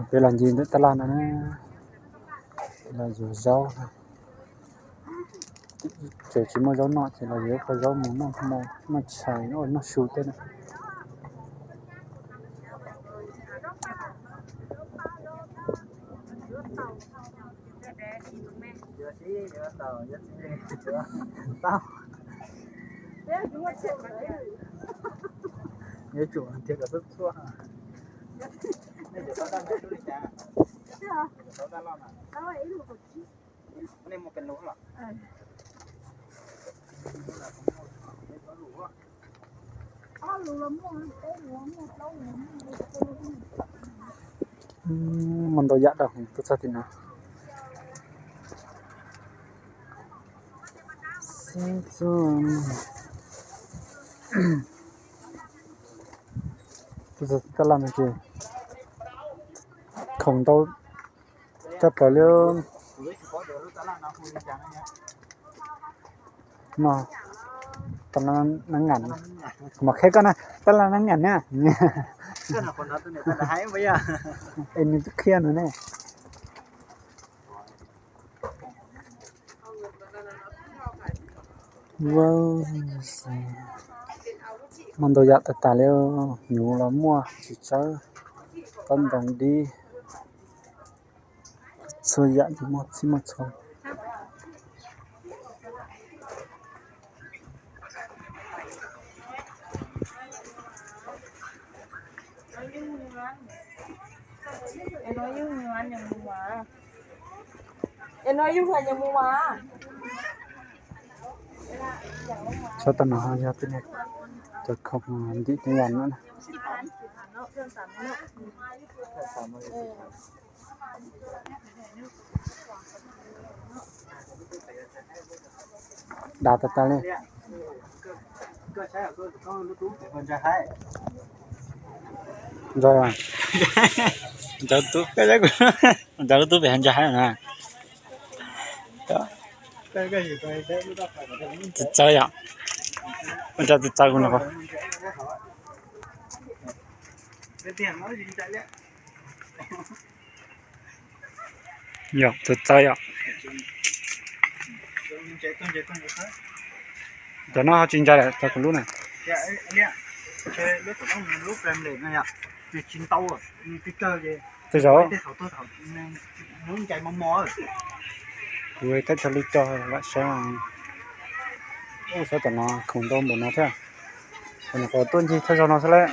Peb los ncig ntawm tab laj no na, los yuav zaub. Tseem tsis muaj zaub noj ces los yuav ib qho zaub mus noj hmo, noj tshais, noj su thiab na. Muaj ntau yam dab tsi tuaj txog tim no. Tuaj txog tab laj no ces khoom ntau tshaj plaws li. No, tab laj Nab Ngam, kuv mam qhia koj na, tab laj Nab Ngam na. Es nws twb qhia no ne. Muaj ntau yam tas tas li, hnyuv los muaj, txiv tsawb, taub ntoo dib, txhua yam ces muaj txhij muaj txhua. Tsob tam no yog tej niag cov khoom ntim tej yam no na. Dav tas tas li. Ntxawg, ntxawg lub tub pem ntxawg haib na. Txawv txawv yom. Ua cas txawv txawv kuv no. Yog txawv txawv yom. Cov no ho tsis ntshai lawm, cov kuv lub na. Tej zaum kuv teb chaws lub cog lam saib. Ub, saib tom no khoom ntau npaum no thiab. Nyuam qhuav tuaj ncig thawj zaug no xwb lawm.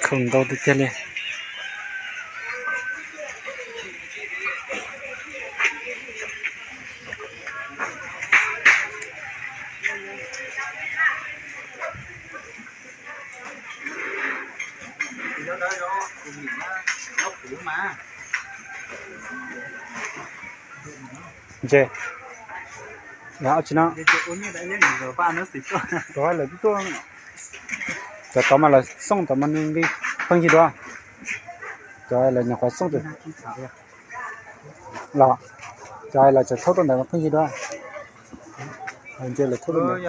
Khoom ntau tiag tiag li. Ntse, yog tsis no, cov lawv twb tuaj, cov tod mas lawv xooj tod mas nws nqi pheej yig dua. Cov lawv nyuam qhuav xooj los, cov lawv tseem thauj tuaj ntawd mas pheej yig dua. Ntse lawv thauj tuaj ntawd.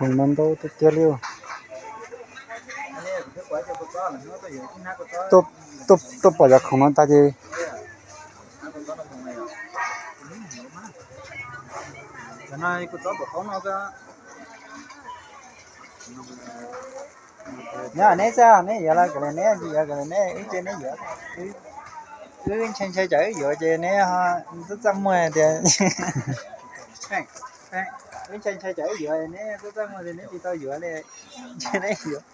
Khoom no ntau tiag tiag li. Tuaj pom cov khoom no tas ces nyob neb xwb, neb yuav los kawm li neb, tsis yuav kawm li neb, wb ces neb yuav. Wb ntshai ntshai tsam wb yuav ces neb txaj txaj muag tias, wb ntshai ntshai tsam wb yuav neb txaj txaj muag tias neb tsis tau yuav li, ntshe neb yuav.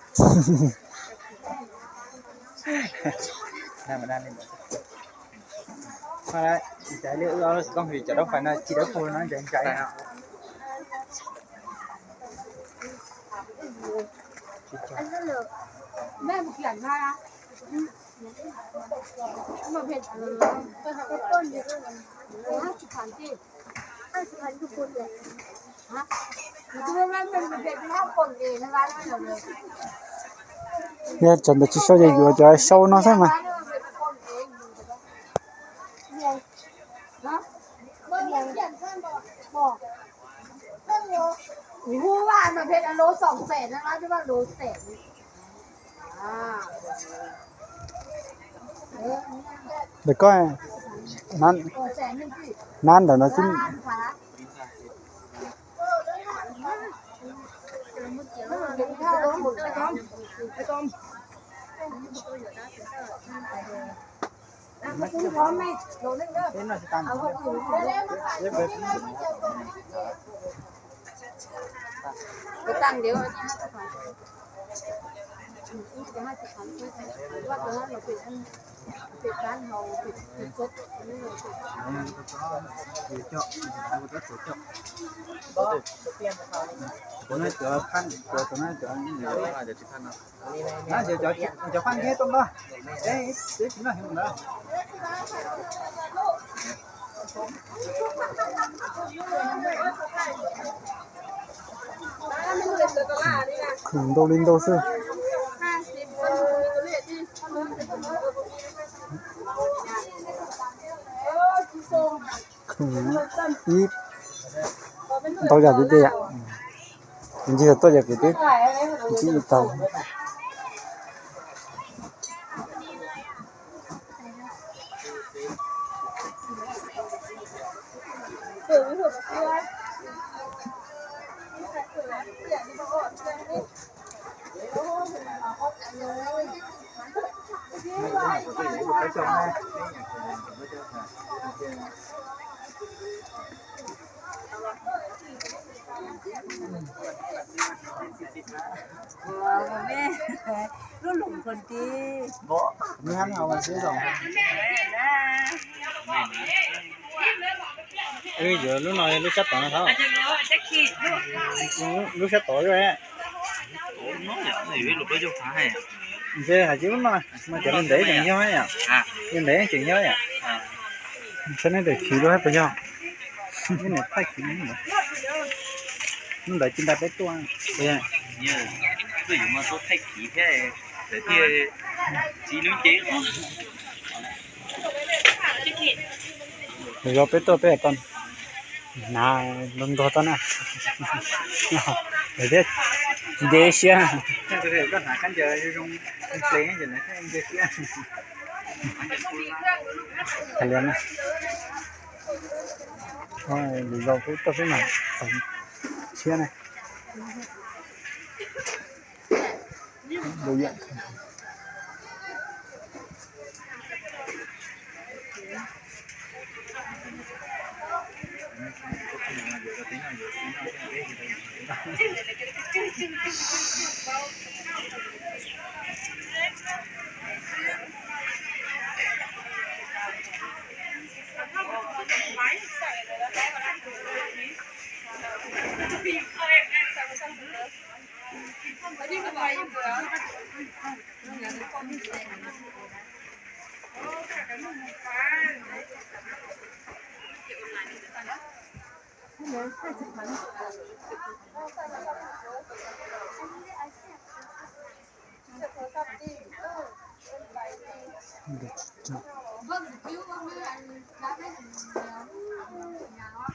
Tsis tas li wb ob lub xov tooj vim cov dawb fais no tsis dawb paug no ntsais ntsais. Yog cov ntawd tsis sau ces yuav cov sau no xwb mas. Ntawm koj, nab ntawm no tib, Khwv ntau li ntau xwb. Ib, ntau yam tiag tiag. Ntsis tuaj yam kwv tib, ntsis tau. Yuav lub no lub sab tod no thaum, lub sab tod. Ntshe hais tias lub no mas cov li ntev tseem yog yom, li ntev tseem yog yom. Saib neb tes khiv lub hab puas yog. Neb niam thaij khiv lub ntawd, lub ntawd ci ntawd peb tuaj. Lwm zaus peb tuaj peb tau hnav ntog ntog tau na. Thiab nce siab. Lwm zaus peb tuaj peb mam siab na.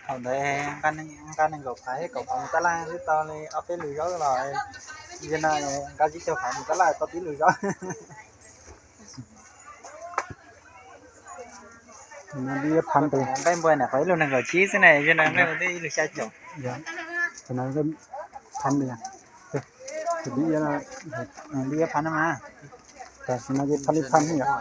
Thaum ntawd nqa nees nkaum phav thiab kaum phav mus tab laj twb tau li ob peb lwm zaub los, yog no nqa tsib caug phav mus tab laj tau tib lwm zaub. Nqaij npua na qhov ib lub nees nkaum tsib xwb na, yog no nqaij npua twb ib lub xya caum. Li ib phav no mas, tam sim no ces phav li phav yom.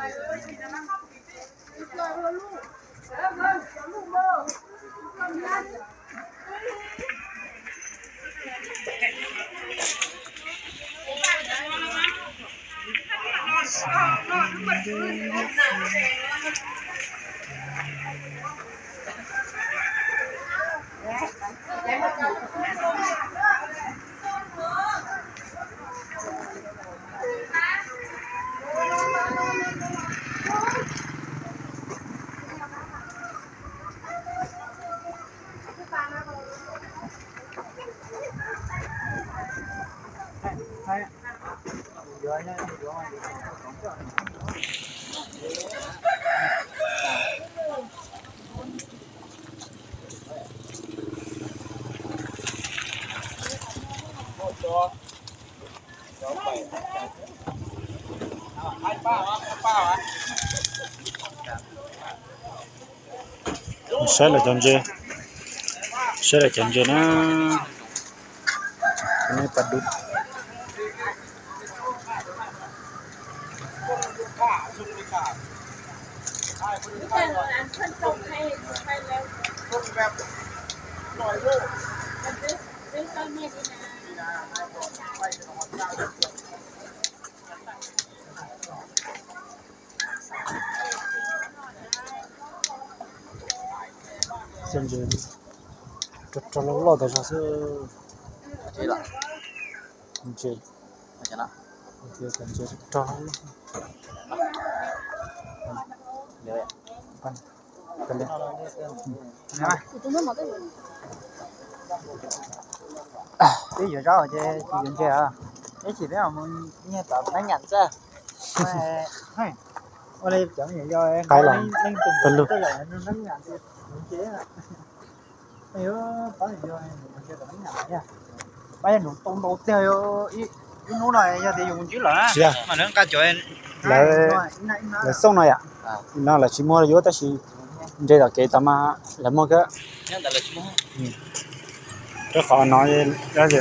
Saib lawv cov ntses, saib lawv cov ntses na. Nej pab dub. Cov ntses rog rog loj loj tas zog xwb. Ntses, ntses rog rog loj. Peb yuav zaub ces tsis yuav ntses, peb tsis, peb mus nyiag tom neeb yam xwb. Ua li cov me nyuam yau, qab los, peb lug, pab yog nws tau ntau tiag, ib hnub no yog tias yus mus ntsib lawm, mas nws nqa cov, lawv, lawv xauj no yom, no lawv tsis muag yuav tab sis nres tom kev tod mas lawv muag kawg. Rau qhov no yog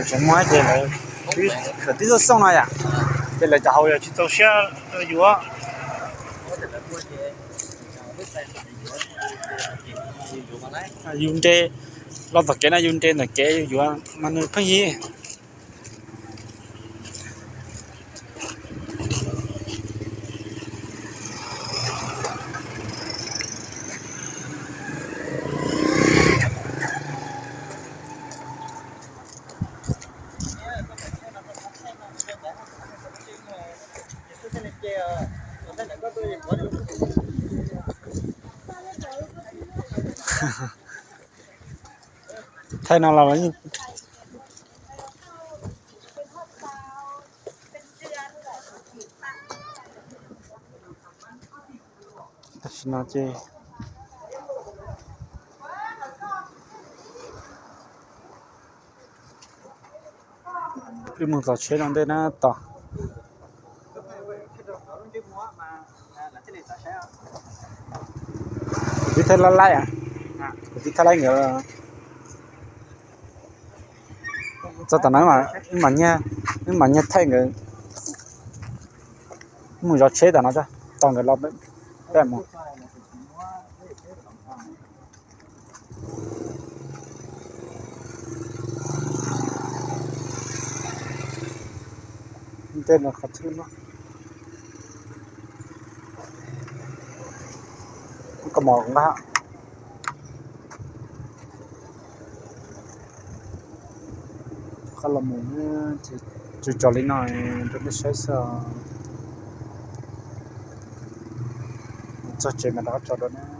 tseem muag ces lawv, lawv twb xauj xauj no yom, ces lawv cov hauv yog tsis txaus siab yuav. Yus nres los tom kev no, yus nres tom kev yuav mas nws pheej yig. Thaij no los, tam sim no ces wb mus tom tsheb no ntej na tos. Kuv tij Thaib Laib Laib, kuv tij Thaib Laib nkawd txog tom no, wb mam nyiag thaij nkawd mus zov tsheb tom no, tos nkawd los peb mus. Ntej no qhov twg no, koj mos nqa, qab los mus, tsuas tso li no rau nej saib xwb. Txog tsev mas rov qab tso dua na.